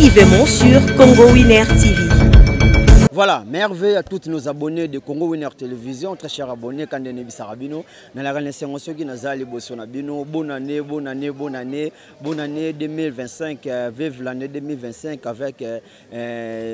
massivement sur Congo Winner TV. Voilà, merveille à toutes nos abonnés de Congo Winner Télévision, très chers abonnés, Kandene Bissarabino, Nalagane Sengosoki, Nazali Bosonabino, bonne année, bonne année, bonne année, bonne année 2025, vive l'année 2025 avec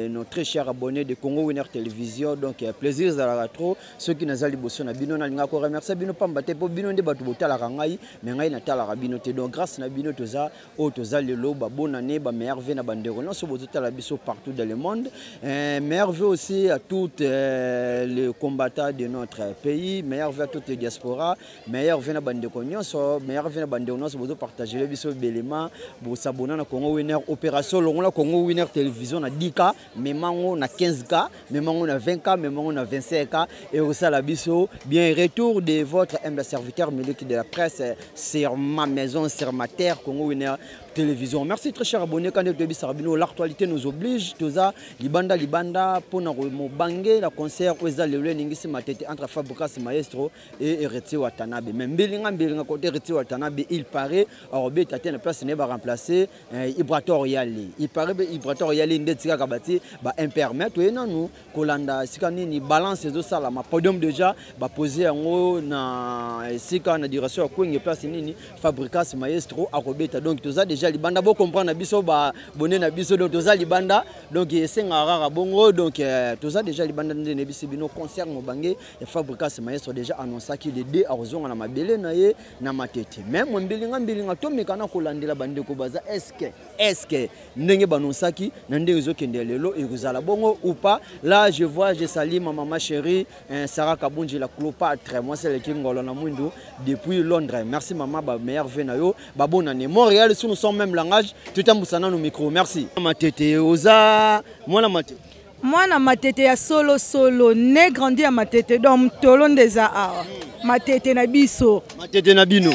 nos très chers abonnés de Congo Winner Télévision. Donc, plaisir à trop, ceux qui Nazali Bosonabino, Nalinga ko remercier Bino Pamba te po Bino nde batu botalaka ngai, mais ngai natalaka bino te. Donc, grâce na bino toza, oyo toza lelo, ba bonne année, ba meilleurs vœux na bandeko nyonso bozotala biso partout dans le monde. Meilleurs vœux aussi à toutes les combattants de notre pays, meilleurs vœux à toutes les diasporas, meilleurs vœux na bandeko nyonso, meilleurs vœux na bandeko nyonso bozopartager biso belema, bosabona na Congo Winner, opération longola Congo Winner Télévision na 10K, memango na 15K, memango na 20K, memango na 25K, et osala biso bien. Retour de votre humble serviteur Miliki de la presse sur ma maison, sur ma terre, Congo Winner Télévision. Merci très cher abonné, quand vous l'actualité nous oblige, toza libanda libanda pour nous banger la concert oza lelo ningisi matete entre Fabregas Maestro et Héritier Watanabe. Mais mbilinga mbilinga côté Héritier Watanabe, il paraît Robert Tate na place ne va remplacer Ibrator Yali. Il paraît Ibrator Yali ndetika kabati ba impermettre et non nous kolanda sika nini balance ezo sala ma podium déjà ba poser yango na sika na direction ya Kwenge place nini Fabregas Maestro akobeta. Donc toza déjà libanda bo comprendre na biso ba bonne na biso, donc toza libanda, donc esenga rara bongo, donc toza déjà libanda nde ne bisi bino concert mobange ya Fabregas Maestro déjà annoncé ki le 2 akozonga na mabele na ye na matete. Mais mo mbilinga mbilinga to mekana kolandela bandeko baza est-ce que ndenge banonsaki na ndenge ezokende lelo ekozala bongo ou pas. Là je vois, je salue ma maman chérie, hein, Sarah Kabunji la Cléopâtre, moi c'est le Kingolo na mwindu depuis Londres. Merci maman, ba meilleur vœu na yo, ba bonne année. Montréal, si nous sommes même langage, tout ambusana nos micro. Merci. Matete oza mwana matete. Mwana matete ya solo solo, né grandi ya matete, donc mtolo ndeza awa. Matete na biso. Matete na bino.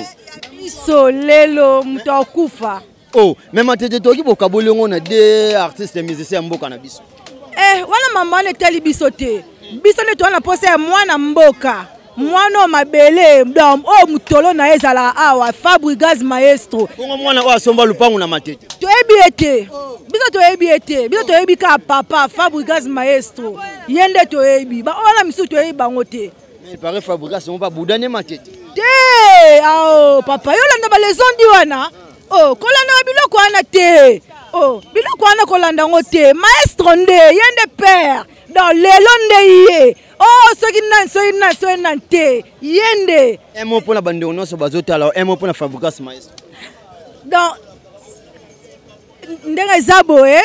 Biso lelo mto akufa. Oh, mais matete toki bokaboli ngo na deux artistes et musiciens mboka na biso. Wana mama ne tali biso te. Biso ne toana posa ya mwana mboka. Mwana mabele, donc oh mutolo na ezala awa Fabregas Maestro. Kongo mwana oyo asomba lupangu na matete. Toyebi ete. Biso toyebi ete. Biso toyebi ka papa Fabregas Maestro. Yende toyebi. Ba wana misu toyebi bango te. Mais il paraît Fabregas on va boudane matete. Te, oh papa yo landa ba les ondi wana. Oh, kolanda ba biloko wana te. Oh, biloko wana kolanda ngo te. Maestro nde, yende père. Donc lelo nde ye. Oh, soki nan, soki nan, soki nan te. Yende. Un mot pour la bande nyonso bazotala, un mot pour la Fabregas Maestro. Donc ndenge eza boye,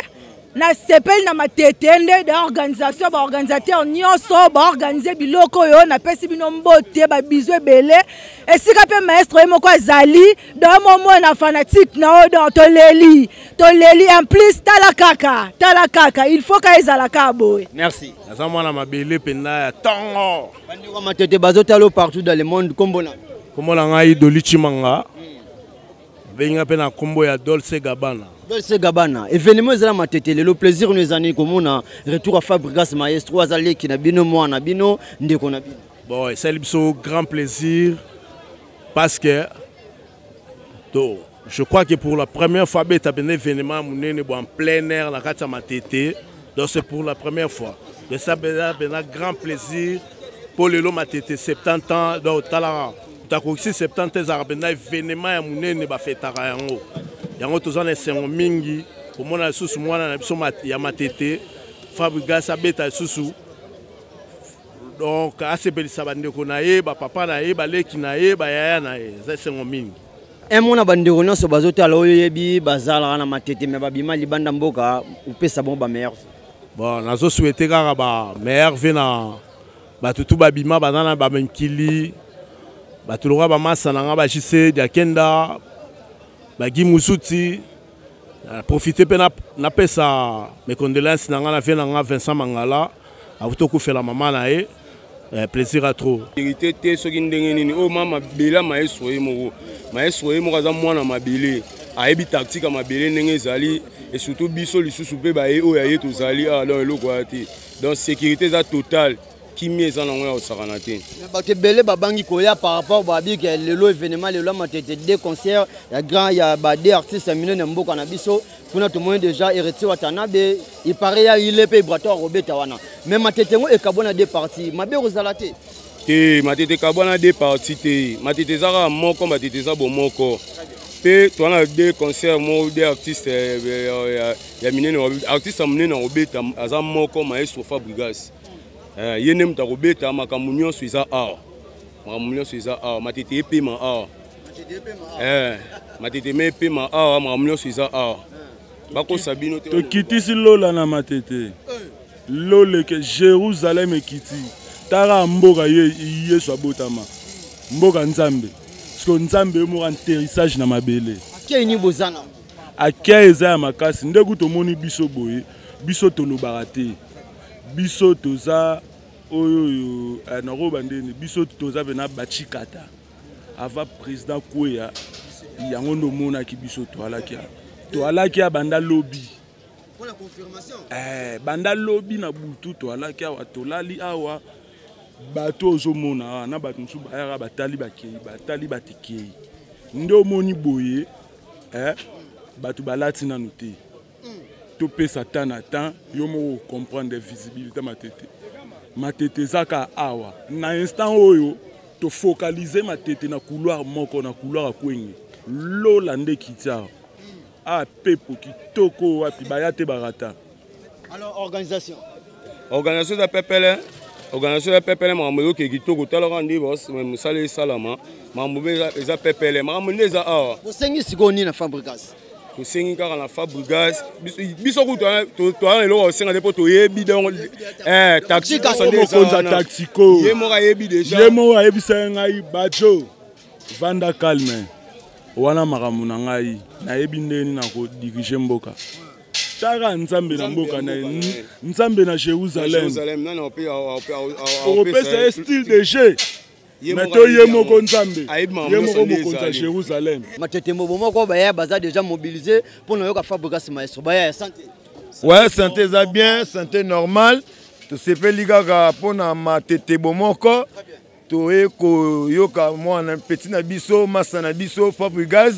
na sepeli na matete nde de organisation, ba organisateur nyonso ba organiser biloko oyo, na pesi bino mbote, ba bisous ebele. Esika pe maestro ye moko azali, donc momo na fanatique na oyo, donc toleli, toleli en plus tala kaka, tala kaka, il faut ka ezala ka boye. Merci. Naza mwana mabele penda ya tongo. Bandeko matete bazotalo partout dans le monde, kombo na. Kombo na ngai Doli Chimanga. Benga pe na kombo ya Dolce Gabbana. Dolce Gabbana, événement ezala matete lelo, plaisir nous années komona retour à Fabregas Maestro azali ki na bino mwana bino ndeko na bino. Bon, c'est biso grand plaisir parce que donc, je crois que pour la première fois beta ben événement munene bo en plein air na kati ya matete. Donc c'est pour la première fois. Donc ça ben ben grand plaisir pour lelo matete 70 ans donc talent takoki 70 ans ezalaka mpenza événement ya monene bafetaka yango. Yango toza na esengo mingi komona lisusu mwana na biso ya matete Fabregas abeta lisusu. Donc asepelisa bandeko na ye, bapapa na ye, baleki na ye, bayaya na ye, eza esengo mingi. Un mot na bandeko nyonso bazotala oyo yebi bazalaka na matete mais babima libanda mboka, opesa bango ba meilleur. Bon, nazo souhaiter kaka ba meilleur vœu na bato tu babima baza na ba minkili, bato lokola ba masa na nga ba JC Diakenda, ba Guy Musuti. Profiter pe na pesa mes condoléances na nga na vie na nga Vincent Mangala, auto kufela mama na ye. Plaisir à trop. Vérité te soki ndenge nini oyo mama Bela maestro ye moko. Maestro ye moko aza mwana mabele. Ayebi tactique ya mabele ndenge ezali et surtout biso lisusu pe ba ye oyo aye tozali, ah, donc eloko ya te. Donc sécurité eza totale. Kimia eza nango ya kosakana te. Mais bato ebele babangi koya par rapport babi ke lelo événement lelo ya matete deux concerts ya grand ya ba deux artistes ya minene ya mboka na biso. Kuna tomoni déjà Héritier Watanabe, il paraît ya ile mpe Ibrator akobeta wana. Mais Matete yango ekabwana deux parties, mabe kozala te. Te, Matete ekabwana deux parties te. Matete eza kaka moko, Matete eza bomoko. Mpe toza na deux concert moko, deux artiste ya minene. Artiste ya monene akobeta aza moko, maestro Fabrigas. Ye nde moto akobeta. Makambo nyonso eza awa, makambo nyonso eza awa. Matete epema awa, Matete me epema awa, makambo nyonso eza awa. Bakosa bino te. Tokitisi lola na Matete, loleke Jérusalem ekiti. Tara mboka ye Yesu abotama, mboka Nzambe. Parceke Nzambe ye moko atterrissage na mabele. Akei ni bozana. Akei eza ya makasi. Ndenge tomoni biso boye, biso tolobaka te, biso toza oyo oyo nakoyoba ndeni. Biso toza mpena bachikata avant président kweya. Yango nde omonaki biso toalaki awa, toalaki ya banda lobi. Banda lobi na butu toalaki awa, tolali awa. Bato ozomona awa na bato mosusu bayaka, batali, bakei, batali, batikei. Nde omoni boye, bato balati nanu te. Topesa temps na temps. Yo moko comprendre visibilité Matete. Matete eza kaka awa na instant oyo. Tofocaliser Matete na couloir moko, na couloir ya Kwenge. Lola nde ekiti awa, a pepo kitoko wapi baya te barata. Alors, organisation? Organisation eza pepele, organisation eza pepele. Makambo ezoke kitoko. Talaka nde mosala esalama, makambo mpe eza pepele, makambo nde eza awa. Bosengi sikoyo nini na Fabrigas? Tosengi kaka na Fabrigas, biso kutu toza na eloko kosenga te, mpo toyebi donc mokonzi ya Tactico. Ye moko ayebi déjà. Ye moko ayebisa ngai: "Bajo, vanda calme wana, makambo na ngai nayebi ndenge nini nakodiriger mboka." Tara Nzambe na mboka na ye, Nzambe na Jérusalem, okopesa ye style de jeu, mais to ye moko Nzambe, ye moko mokonzi ya Jérusalem. Matete mobo moko baya, baza déjà mobilisé mpo na yoka Fabrigas maestro. Baya ya santé? Ouais, santé eza bien, santé normale. Tosepeli kaka mpona Matete bomoko. Toye koyoka mwana petit na biso, masa na biso Fabrigas,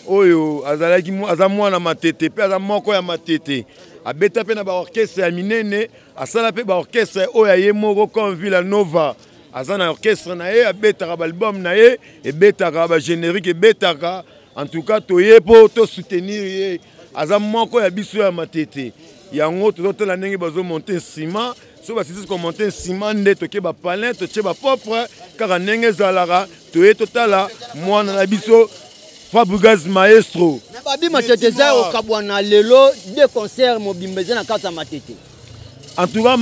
oyo azalaki, aza mwana Matete mpe aza moko ya Matete. Abeta mpe na baorchestre ya minene, asala mpe baorchestre oyo ya ye moko comme Villa Nova. Aza na orchestre na ye, abetaka baalbum na ye, ebetaka bagénérique, ebetaka. En tout cas, toye mpo tosoutenir ye. Aza moko ya biso ya Matete. Yango tozotala ndenge bazomonter nsima. So basilisi komonter nsima, nde toke bapalin, totie bapropre kaka ndenge ezalaka. Toye totala mwana na biso Fabrigas maestro. Babi, Matete eza okabwana lelo, deux concert mobimba eza na kati ya Matete. En tout cas,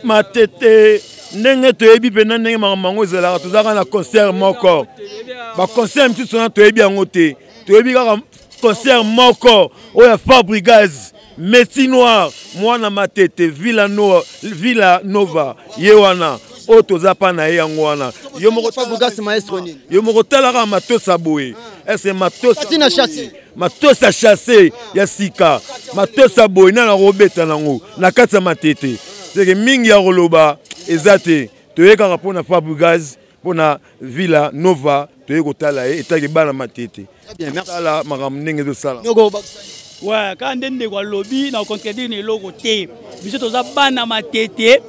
Matete, ndenge toyebi mpena ndenge makambo yango ezalaka, tozalaka na concert moko. Baconcert misusu wana toyebi yango te. Toyebi kaka concert moko oyo ya Fabrigas Métis Noir, mwana Matete, Villa Nova, Villa Nova. Ye wana oyo toza mpa na ye, yango wana. Yo moko Fabrigas maestro nini? Yo moko talaka matosa boye, ese matosa na chasse. Matosa chasse ya sika, matosa boye, nani akobeta nango na kati ya Matete? Seke mingi ya koloba eza te. Toye kaka mpona Fabrigas, mpona Villa Nova. Toye kotala ye etaki bana Matete, tala makambo ndenge ezosala. Ouais, kaka nde ndeko alobi, na contredire na eloko te. Biso toza bana Matete,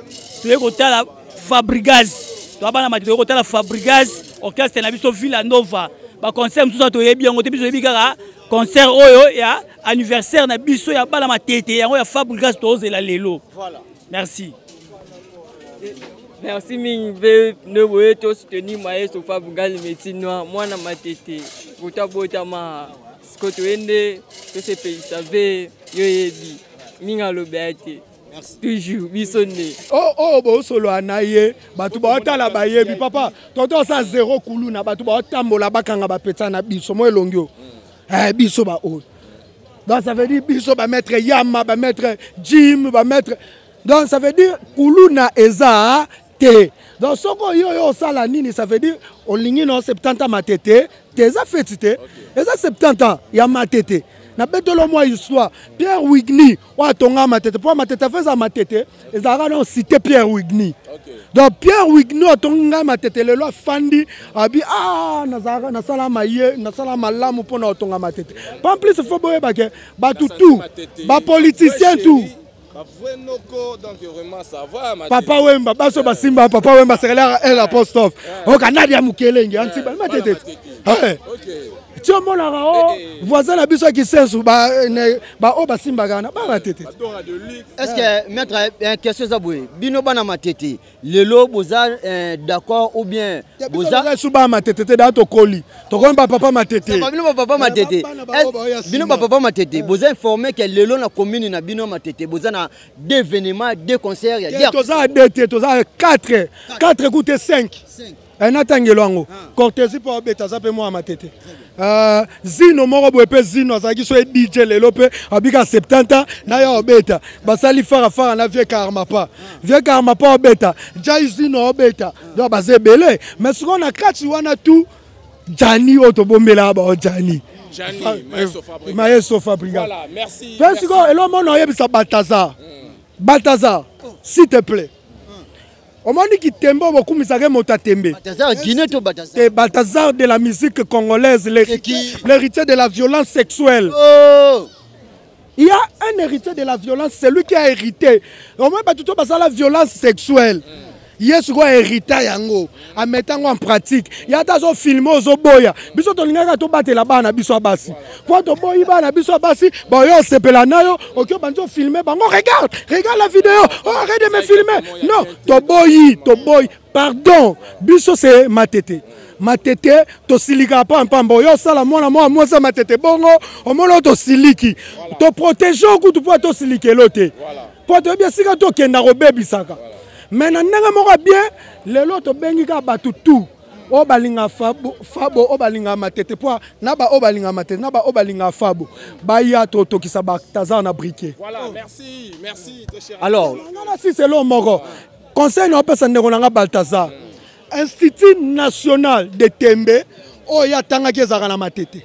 toye kotala Fabrigas. Toza bana Matete, toye kotala Fabrigas, orchestre na biso Villa Nova. Baconcert mosusu toyebi yango te. Biso toyebi kaka concert oyo ya anniversaire na biso ya bana Matete, yango ya Fabrigas tozela lelo. Voilà. Merci. Merci mingi mpe nde boye tosoutenir maestro Fabrigas Métis Noir, mwana Matete, moto abotama. Siko toye nde tosepelisa ve yo. Yebi mingi alobi te, toujours biso nde. Oyo bosolola na ye, bato baotala bayebi papa toto asa zero kuluna. Bato baotambola, bakanga bapetsa na biso mo elongi oyo, biso baoyo. Donc ça veut dire biso bamaître yama, bamaître jim, bamaître. Donc ça veut dire kuluna eza te. Donc soki oyo oyo osala nini, ça veut dire olingi no 70 ans Matete te. Eza feti te, eza 70 ans ya Matete. Nabetelo mwa histoire. Pierre Wigny oyo atonga Matete, mpo Matete afa eza Matete, ezalaka na cité Pierre Wigny. Donc Pierre Wigny oyo atongi ngai Matete lelo afandi abi ah nazalaka nasala maye nasala malamu mpo na kotonga Matete. En plus faut boyeba ke bato tout ba politiciens tout papa Wemba baso basimba papa Wemba sekelaka el apostrophe oka Nadia Mukelenge antiba Matete ti omonaka o voisin na biso ya kisensu baoyo basimbaka wana bana Matete. Est ce que maître, question eza boye: bino bana Matete lelo boza d'accord ou bien boza su bana Matete te? Daa tokoli, tokomi bapapa Matete. Bino bapapa Matete, bino bapapa Matete boza informé ke lelo na commune na bino Matete boza na deux événements, deux concerts ya Toza deux te, toza 4, 4 kute 5. Natangelo yango Cortési mpo abeta, aza mpe mwana Matete. Zino moko boye mpe Zino azalaki so e DJ, lelo mpe abika 70 na yo obeta. Basali farafara na vieux Karmapa, vieux Karmapa obeta, Jai Zino obeta. Donc baza ebele, mais sikoyo na kati wana tout Jani oyo tobombelaka bao Jani Maestro Fabriga. Mpe sikoyo elo mona oyebisa Baltazar, Baltazar, s'il te plaît, omoni kitembe oyo bokumisaka moto atembe. Baltazar? Baltazar de la musique congolaise, l'héritier de la violence sexuelle. Oh! Il y a un héritier de la violence, c'est lui qui a hérité. Au moins bato to basala violence sexuelle, ye sikoyo hérita yango, ameta yango en pratique. Ye ata azofilme, ozoboya. Biso tolingaka tobatela bana biso ya basi, mpo toboyi bana biso ya basi baoyo osepela na yo, oki obandi ofilme bango: "Regarde, regarde la vidéo, oh, arrête de me filmer." Non, toboyi, toboyi, pardon. Biso c'est Matete. Matete tosilikaka pampamba. Oyo osala mwana mwana mwasi ya Matete bongo, omoni oyo tosiliki, toprotege okutu mpo tosilikelo te, mpo toyebi esika tokenda kobebisaka. Mais na ndenge moko bien, lelo tobengi kaka bato tout oyo balingaka Fabo, Fabo oyo balingaka Matete, mpo na baoyo balingaka Matete na baoyo balingaka Fabo baya, totokisa Baltazar na briquet. Voilà, merci, merci, très cher. Alors, nga na sisi elo moko conseil na opesa ndeko na nga Baltazar: Institut national de tembe oyo atangaki ezalaka na Matete,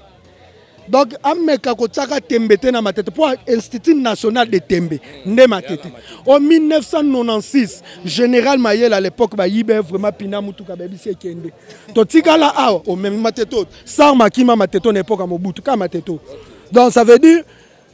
donc ameka kotiaka tembe te na Matete, mpo Institut national de tembe nde Matete. O 1996, général Mayele à l'époque bayibe vraiment pina mutuka, bayebisi ekende, totikala awa omemi Matete oyo sar makima Matete na époque ya Mobutu ka Matete. Donc ça veut dire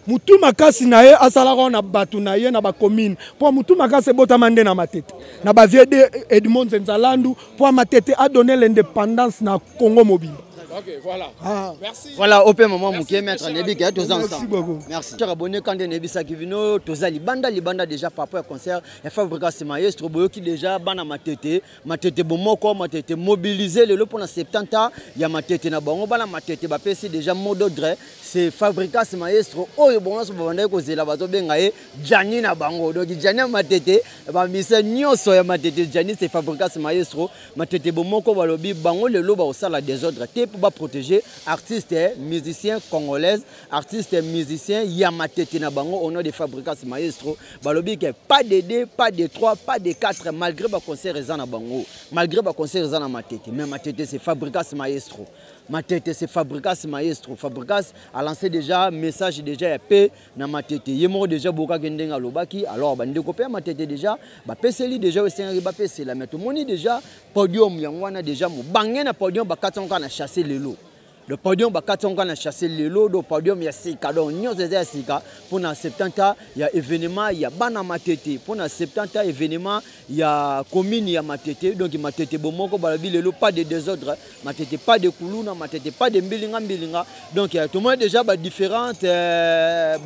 mutu makasi na ye asalaka na bato na ye na bacommune, mpo mutu makasi ebotama nde na Matete na bavieux de Edmond Nzenzalandu, mpo Matete adonné l'indépendance na Congo mobimba. Ok, voilà. Ah. Merci. Voilà, ope maman moke maître nayebi ke toza Merci ensemble. beaucoup. Merci. Cher abonné, quand nayebisaki bino toza libanda, libanda déjà par rapport ya concert ya Fabrigas Maestro. Boyoki déjà bana Matete, Matete bomoko, Matete mobilisé lelo mpona 70 ans ya Matete na bango. Bana Matete bapesi déjà mot d'ordre, c'est Fabrigas Maestro oyo bango nyonso babandaki kozela, bazobenga ye Jani na bango. Donc Jani ya Matete, bamise nyonso ya Matete, Jani c'est Fabrigas Maestro. Matete bomoko balobi bango lelo bakosala désordre te mpo baprotéger artiste musicien congolaise, artiste musicien ya Matete na bango. Au nom de Fabrigas Maestro, balobi ke pas de 2, pas de 3, pas de 4, malgré baconcert eza na bango, malgré baconcert eza na Matete, mais Matete c'est Fabrigas Maestro, Matete c'est Fabrigas Maestro. Fabrigas a lancé déjà message déjà ya paix na Matete. Ye moko déjà bokaki ndenge alobaki. Alors bandeko mpe ya Matete déjà bapeseli déjà oyo esengaki bapesela, mais tomoni déjà podium yango wana déjà mobange na podium bakati yango kaka na chasse lelo. Le podium bakati yango kaka na chasse lelo, do podium ya sika, donc nyonso eza ya sika mpona 70 ya événement ya bana Matete, mpona 70 événement ya commune ya Matete. Donc Matete bomoko balobi lelo pas de désordre, Matete pas de kuluna, Matete pas de mbilinga mbilinga. Donc tomoni déjà badifférentes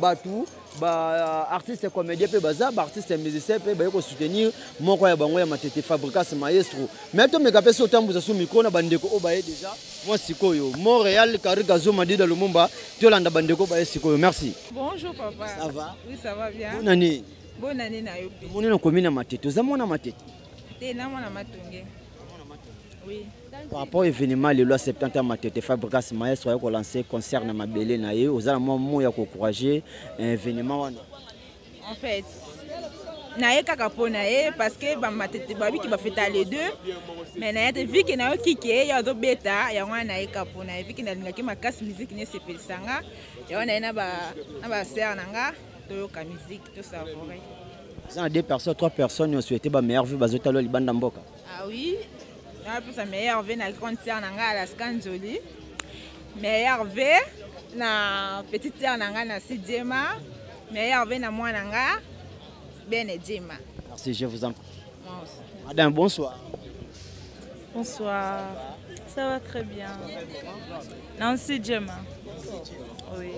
bato, baartiste comédien mpe baza baartiste musicien mpe baye kosoutenir moko ya bango ya Matete, Fabrigas Maestro. Mais tomeka mpe so otambuza so micro na bandeko oyo baye déjà mwa sikoyo. Montréal Karigazo Madida Lumumba, tolanda bandeko baye sikoyo. Merci. Bonjour papa. Ça va? Oui, ça va bien. Bonne année. Bonne année na yo. Tomoni na komi na Matete, oza mwana Matete? Te, na mwana Matonge. Oui. Par rapport événement lelo ya 70 ans Matete, Fabrigas Maestro aye kolancer concert na mabele na ye, oza na mwa mo ya koencourager événement wana? En fait, Naye kaka mpo na ye parce que bamatete babiki bafeta les deux, mais naye te vu que nayoki ke ye azobeta yango wana, naye kaka mpo na ye vu que nalingaki makasi musique ne esepelisa nga. Yango naye na basere na nga toyoka musique, tosavoure. Eza na deux personnes, trois personnes oyo souhaité ba meilleure vie, bazotala libanda mboka. Ah oui, napesa meilleur vie na grande sœur na ngai Alaska Nzoli, meilleur vie na petite sœur na ngai na Sidiema, meilleur vie na mwana nga Bene Djema. Merci, je vous en prie. Madame, bonsoir. Bonsoir. Ça va très bien. Nancy Djema. Oui.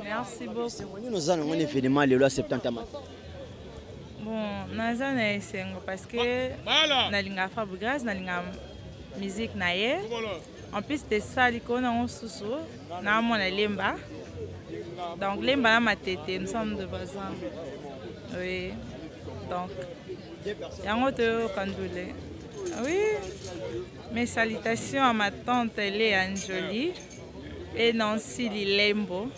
Merci beaucoup. Nous allons un événement le 70 matin. Bon, naza na esengo parce que nalinga Fabregas, nalinga musique na ye. En plus de ça, likolo nango susu naamona Lemba. Donc Lemba na Matete, nous sommes de voisins. Oui. Donc yango toyoka ndule. Oui. Mes salutations à ma tante Léa Njoli et Nancy Lilembo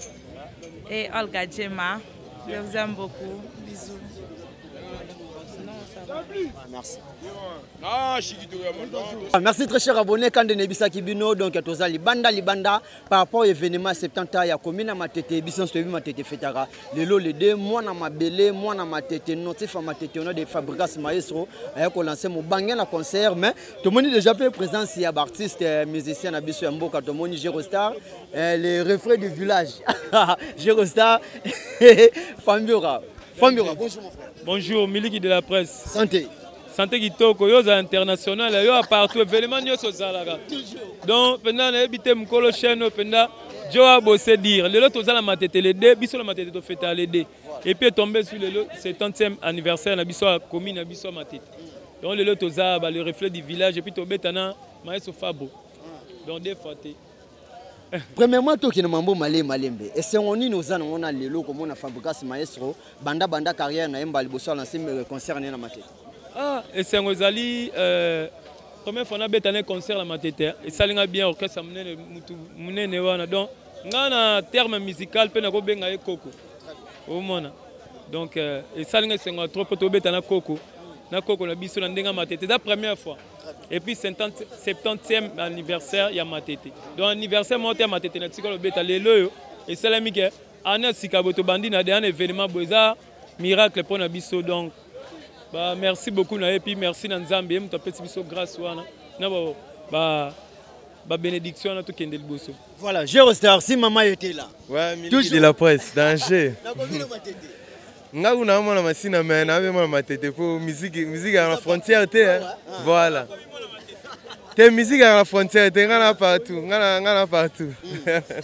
et Olga Djema. Je vous aime beaucoup. Bisous. Merci. Ah, merci très cher abonné. Quand nayebisaki bino, donc toza libanda libanda par rapport au événement 70 ans ya commune ya Matete. Biso nyonso toyebi Matete fetaka lelo le 2. Mwana mabele, mwana Matete, notif ya Matete, ono de Fabrigas Maestro aya kolancer mobange na concert. Mais tomoni déjà mpe présence ya baartiste musicien na biso ya mboka. Tomoni Gero Star, les refrains du village, Gero Star Fambiora. Fambiora, bonjour mon frère. Bonjour, Miliki de la presse. Santé? Santé kitoko. Yo oza international, yo ya partout, événement nyonso ozalaka. Donc mpenza nayebi te mokolo chaîne oyo mpenza jo abose dire. Lelo toza na Matete le 2, biso na Matete tofeta le 2 et puis etombe sur lelo 70e anniversaire na biso ya commune na biso ya Matete. Donc lelo toza ba le reflet du village et puis tobeta na maestro Fabo, donc deux fois te. Premièrement, tokende mambo malembe malembe. Esengo nini oza nango na lelo komona Fabrigas Maestro banda banda carrière na ye mbala liboso alancer concert na ye na Matete? Ah, esengo ezali première fois nabeta na concert na Matete, esalinga bien. Orchestre monene, mutu monene wana. Donc nga na terme musical mpe nakobenga ye koko, omona. Donc esalinga esengo ya trop mpo tobeta na koko, na koko na biso na ndenge ya Matete. Eza première fois et puis 70e anniversaire ya Matete. Donc anniversaire moko te ya Matete na tikala obeta lelo oyo esalemi ke année ya sika boye tobandi na deya na événement boye, eza miracle mpo na biso. Donc ba merci beaucoup na ye, puis merci na Nzambe, ye moto apesi biso grâce wana na ba ba bénédiction wana, tokende liboso. Voilà, Gero Star, si maman était là. Ouais, Miliki de la presse, danger. Nga kuna amona masina me nabe mona Matete po musique, musique ya na frontière te, hein. Voilà. Te musique ya na frontière te, nga na partout, nga na partout.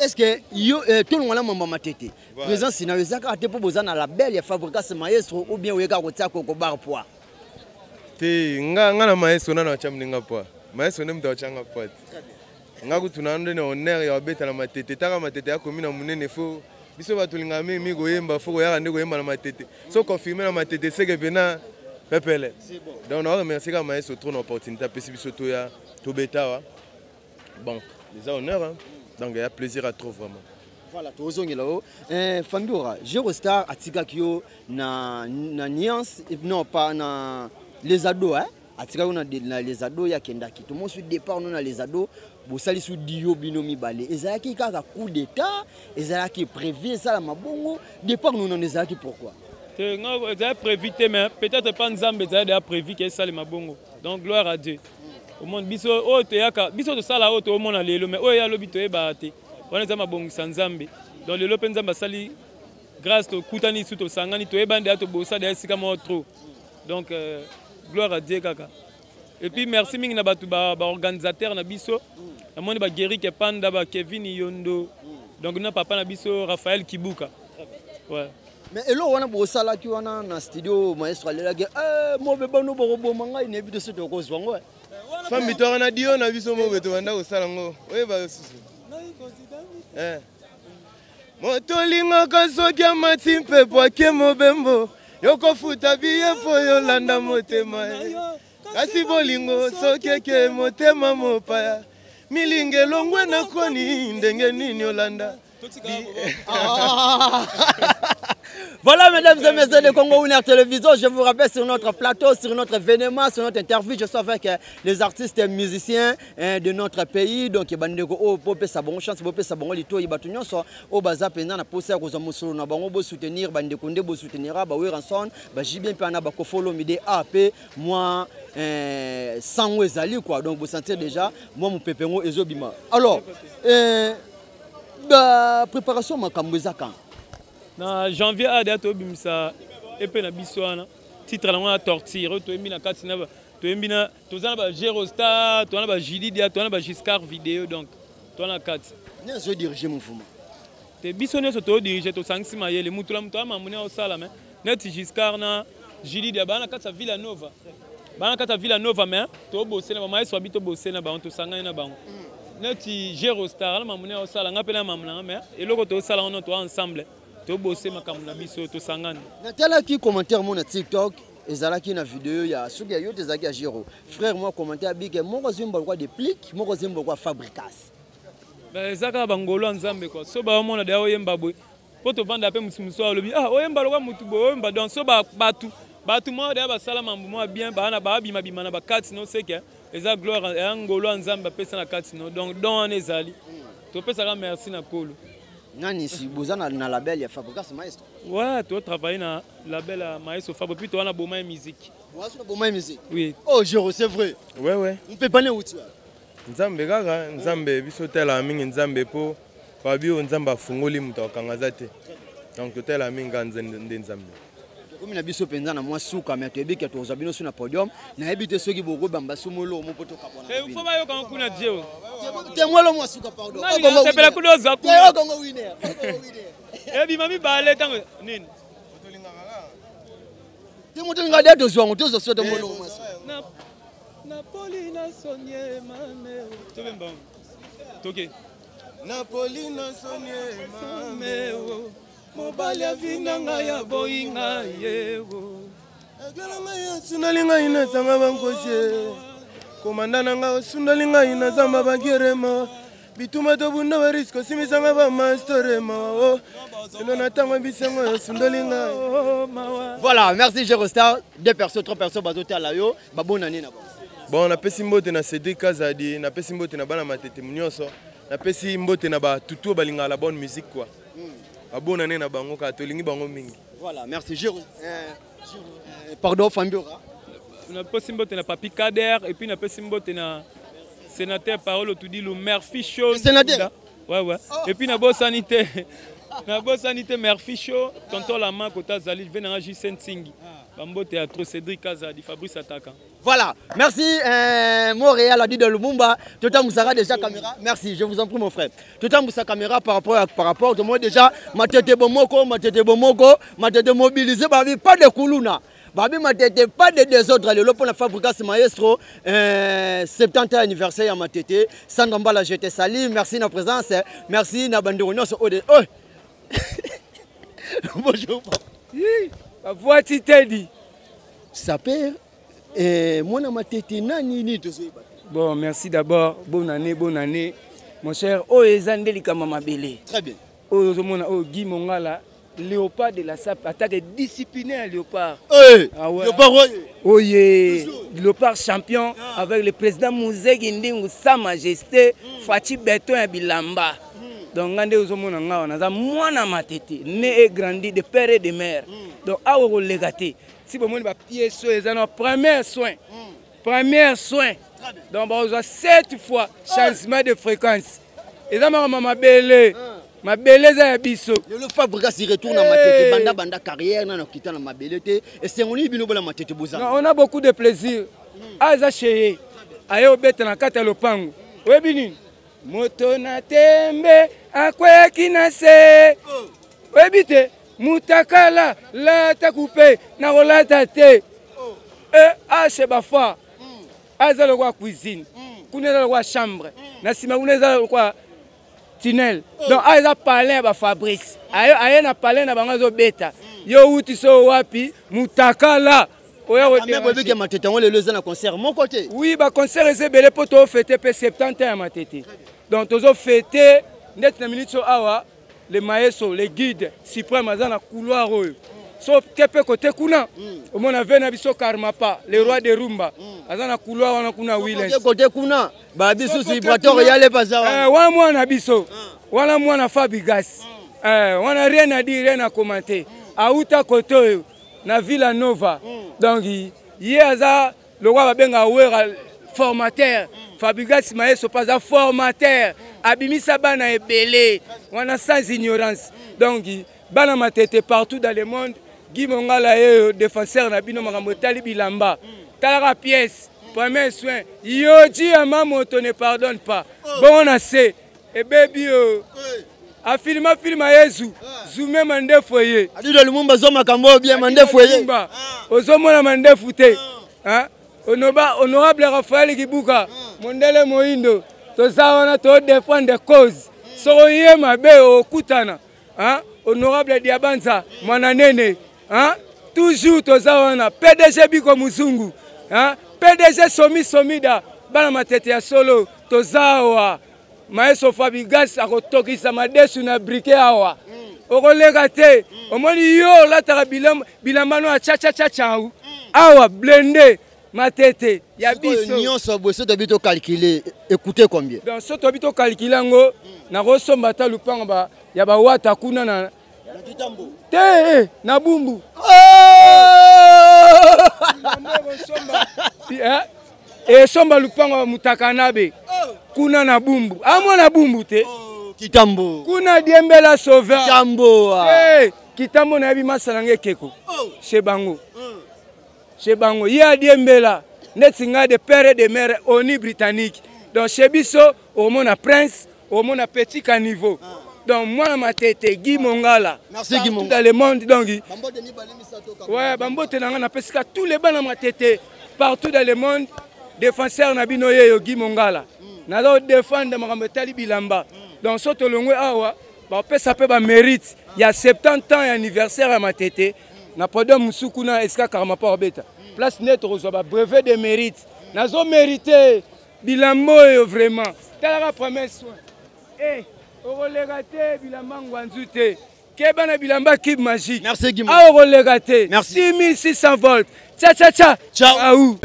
Est-ce que yo tolongola mambo ya Matete? Présence na yo eza kaka te mpo boza na label ya Fabrigas Maestro ou bien oyeka kotia koko bar poids? Te, nga na maestro nano atya moninga poids. Maestro nde moto atyanga poids te. Nga kutu na nde na honneur ya babeta na Matete. Taka Matete akomi na monene, fo biso bato olingaka mingi koyemba, fo koyaka nde koyemba na Matete. So confirme na Matete seke mpena pepele. Donc na remercie kaka maestro trop na opportunité apesi biso toya tobeta awa. Bon, eza honneur, hein? Donc ya plaisir à trop vraiment. Voilà, tozongela o Fambiora. Gero Star atikaki yo na nuance, non pas na les ados, hein? Atikaki yo na les ados, ye akendaki. Tomoni su départ no na les ados, bosali su dio bino mibale. Ezalaki kaka coup d'état, ezalaki prévu esalama bongo? Départ no nano ezalaki pourquoi? Te, nga ezali prévu te, mais peut-être pas Nzambe, ezali déjà prévu ke esalema bongo. Donc gloire à Dieu. Omoni biso oyo toyaka, biso tosala oyo toomona lelo, mais oyo ye alobi toyebaka te. Wana eza mabongisa Nzambe. Donc lelo mpe Nzambe asali grâce, tokutani su, tosangani, toyebani deya, tobosa deya esika moko trop. Donc gloire à Dieu kaka. Et puis merci mingi na bato baorganisateur na biso. Namoni bagerik Epanda, bakevin Yondo, donc na papa na biso Raphaël Kibuka, ouais. Mais eloko wana bosalaki wana na studio, maestro alelaki eh, mobe bano bokoboma ngai, nayebi te soki tokozwa ngo. Fambi toaka na dio na biso mobe, tobanda kosala ngo, oyeba susu. Eh. Moto olingaka soki amati mpepo ake mobembo, yokofuta biye mpo yolanda motema ye. Kasi bolingo soki eke motema mopaya, milinga elongwe na koni, ndenge nini olanda? Ah. Voilà, mesdames et messieurs de Congo Winner Télévision, je vous rappelle sur notre plateau, sur notre événement, sur notre interview, je suis avec euh, les artistes et musiciens euh, de notre pays. Donc, bandeko o popesa bon chance, bopesa bon lito, bato nyonso o baza penza na posa ya kozwa mosolo na bango bo soutenir bandeko nde bo soutenira ba Werrason, ba JB mpe na ba Koffi Olomide AP moi euh, sango ezali quoi. Donc, vous sentir déjà moi mopepe ngo ezobima. Alors, euh, ba préparation makambo eza quand Na janvier awa deja tobimisa epe na biso wana titre nango na torture oyo toyembi na kati na toyembi na toza na ba Gerostar, toza na ba Julidia, toza na ba Giscard vidéo donc toza na kati. Nani azo diriger mouvement? Te biso nyonso tozo diriger tosangisi mayele mutu na mutu ama moni osala mais neti Giscard na Julidia ba na kati ya Villa Nova. Ba na kati ya Villa Nova mais tobose na ba maestro abi tobose na bango tosangani na bango. Neti Gerostar na mamune osala nga pe na mamu na nga mais eloko tosala wana to ensemble tobose makambo na biso tosangani. Natalaki commentaire mo na TikTok ezalaki na video ya soki ya yo te ezalaki ya Giro frère moi commentaire abike moko azimba lokwa déplique moko azimba lokwa Fabricas. Ben eza kaka bangolo ya Nzambe quoi so baomona deya oyemba boye mpo tovanda mpe mosu mosusu alobi ah oyemba lokwa motu boye oyemba donc so bato bato moko deya basala mambo moko bien baana baabimabima na bakati no seke eza gloire ya ngolo ya Nzambe apesa na kati no donc don wana ezali topesaka merci na Nkolo. Nani si boza na, na label ya Fabricas Maestro? Ouais, to travailler na label ya Maestro Fabro puis to wana Boma Musique. Ouais, sur Boma Musique. Oui. Oh, Jero, c'est vrai. Ouais, ouais. On peut pas aller où tu Nzambe kaka, Nzambe biso tela mingi Nzambe po babi oyo Nzambe afungoli moto akanga aza te. Donc totela mingi kaka nde Nzambe. Tokomi na biso mpenza na mwa suka mais toyebi ke tokozwa bino su na podium nayebi te soki bokobamba su molo mo mpo tokabwana eh, fo bayoka ngo kuna jeo te mwelo mwa suka pardon sepela kuna ozwa kuna Congo winner ebima mibale ntango nini te moto olinga de tozwa ngo tozwa so te mwelo mwa suka napoli na sonie mame tobemba toke napoli na sonie mame mobali ya vi na ngai aboyi ngai yewo Agala ngai osundoli ngai nazanga bankosi komanda na ngai osundoli ngai nazamba bagierema bituma tobunda bariske osimisanga bamastorema o lelo na ntango bisengo osundoli ngai Voilà, merci Gerostar. Deux personnes, trois personnes, bazotala yo, babonane na bango. Bon, napesi mbote na Cédric Kazadi, napesi mbote na bana matete nyonso, napesi mbote na batutu oyo balingaka la bonne musique quoi. Babonane na bango kaka tolingi bango mingi. Voilà, merci Giro. Pardon, Fambioka. Napesi mbote na Papi Kader et puis napesi mbote na sénateur Paolo Tudilu, Murphy Show. Sénateur. Ouais ouais. Oh. Et puis nabosani te. Nabosani te Murphy Show, tonton Lama kota Zali, ve na JC Nsingi. Bambote ya trop Cédric Kazadi, Fabrice Ataka. Voilà, merci Montréal a dit de Lumumba, Tota Moussara déjà caméra, merci, je vous en prie mon frère. Tota Moussa caméra par rapport à, par rapport, moi déjà, Matete Bomoko, Matete Bomoko, Matete mobilisé, babi, pas de Koulouna. Babi Matete, pas de désordre, le pour la Fabricas Maestro, 70 anniversaire à Matete, Sandra Mbala, je te salue, merci na présence, merci na bandero, non, oh. Bonjour. Voici Teddy. Saper, eh, mwana matete nani nini tozoyeba te. Bon, merci d'abord. Bonne année, bonne année. Mon cher, oyo eza nde likambo mabele. Très bien. Oyo ozomona oyo Guy Mongala, léopard de la sape, attaque disciplinaire léopard. Hey, ah ouais. Léopard oye. Oye, léopard champion ah. Avec le président Muzegi Ndingu, sa majesté, Fatshi Beton ya bilamba. Donc nga nde ozomona nga wana naza mwana matete, né et grandi de père et de mère. Donc awa koleka te. Si bomoni ba pièces oyo eza na premier soin. Premier soin. Donc bazwa 7 fois changement de fréquence. Eza makambo mabele. Mabele eza ya biso. Lelo Fabrigas il retourne na matete banda banda carrière na kita na mabele te. Esengo nini bino bola matete boza. Non, on a beaucoup de plaisir. Aza chez ye. Aye obeta na kati ya lopango. Oyebi nini? Moto na tembe akweyaki na se. Oyebi te? Mutakala lata kupe na kolata te. E ashe bafa. Aza lokwa cuisine. Kuna eza lokwa chambre. Na nsima kuna eza lokwa tunnel. Donc aza eza palais ya ba Fabrice. Aye aye na palais na bango azobeta. Yo uti so wapi? Mutakala. Oya ko déranger. Boyebi matete yango lelo eza na concert moko te. Oui, ba concert eza ebele po to fêter pe 70 ans ya matete. Donc tozo fêter ndeti na minute so awa. Le maestro, le guide suprême aza na couloir oyo. So ke pe kote kuna omona ve na biso Karmapa, le roi de rumba, aza na couloir wana kuna Willens. Kote kuna ba biso vibrateur yale paza wana. Eh, wana mwana biso. Wana mwana Fabigas. Eh, wana rien à dire, rien à commenter. Auta kote oyo na Villa Nova. Donc ye aza lokola babenga Wera formateur. Fabigas Maestro mpe aza formateur, abimisa bana ebele wana sans ignorance. Donc bana Matete partout dans le monde, Guy Mongala ye défenseur na bino makambo etali bilamba. Talaka pièce premier soin Yoji Yamamoto ne pardonne pas. Bongo na se ebebi yo afilma filma Yezu zume mandefu ye Adido Lumumba zo makambo bien mandefu ye ozomona mandefu te. Hein? Onoba, honorable Raphaël Kibuka, mondele moindo, toza wana to défendre cause. Soko ye mabe okutana, hein? Honorable Diabanza, mwana nene, hein? Toujours toza wana PDG Biko Muzungu, hein? PDG Somi Somida, bana Matete ya solo, toza awa. Maestro Fabigas akotokisa madesu na briquet awa. Okoleka te. Omoni yo olataka bilamba no ya cha cha cha cha. Awa blende Matete ya biso. Nyonso boye soki toyebi tocalcule, écoutez combien? Donc soki toyebi tocalcule yango, nakosomba ata lupango ya bawata kuna na te, eh, na Bumbu. Esomba lupango ya Mutakanabe kuna na Bumbu. Amona Bumbu te. Kitambo. Kuna Diembela Sauveur. Kitambo. Eh, Kitambo nayebi masala nge keko. Chez bango. Chez bango ye adiembela neti ngai de père et de mère oni britannique. Donc chez biso omona prince, omona petit caniveau. Donc mwana Matete Guy Mongala. Merci Guy Mongala. Dans le monde donc. Ouais, bambote na nga na pesika tous les bana Matete partout dans le monde. Défenseur na bino yeyo Guy Mongala. Nazo défendre makambo etali bilamba. Donc soto longwe awa ba pesa pe ba mérite ya 70 ans ya anniversaire ya Matete. Na podium musu kuna esika Karmapa obeta. Place net rozo ba brevet de mérite. Nazo mériter bilamba oyo vraiment. Talaka premier soin. Eh, okoleka te bilamba ngwanzu te. Keba na bilamba cube magique. Merci Guy. Ah, okoleka te. Merci. 6600 volts. Tcha tcha tcha. Ciao. Aou.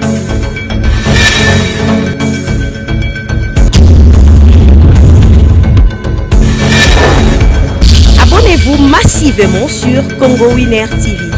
Abonnez-vous massivement sur Congo Winner TV.